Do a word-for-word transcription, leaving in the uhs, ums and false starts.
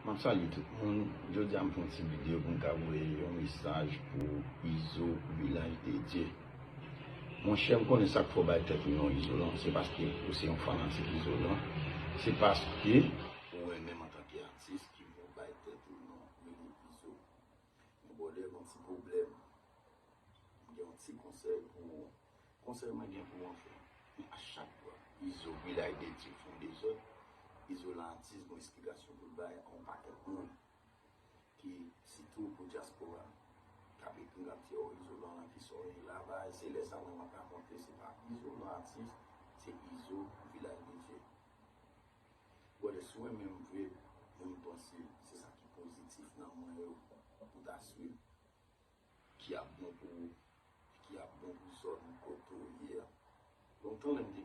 M ap salye tout moun. Jodi a m fè yon ti videyo pou m ka voye yon mesaj pou Izo Vilaj de Dye. Monchè, m konnen sa k fè w bay tèt ou non Izo lan, se paske ou se yon fanatik Izo lan. Se paske ou renmen m antanke atis ki fè w bay tèt ou non rele Izo. Men brother, gen yon ti pwoblèm. M gen yon ti konsèy pou ou. Konsèy mwen gen pou ou anfen. Men a chak fwa Izo Vilaj de Dye fè yon dezòd, Izo lan atis gon esplikasyon pou l bay a yon pakèt moun ki sitou pou dyaspora k ap ekri l ap di, oh, Izo lan nan ki sa w ye la, bagay, se lè sa mwen m ap rakonte, se pa Izo lan atis, se Izo Vilaj de Dye. Brother, si w renmen m vre, mwen m panse se sa ki pozitif nan mwen yo pou ta swiv, ki ap bon pou ou, ki ap bon pou zòn kote w ye a. Lontan lè m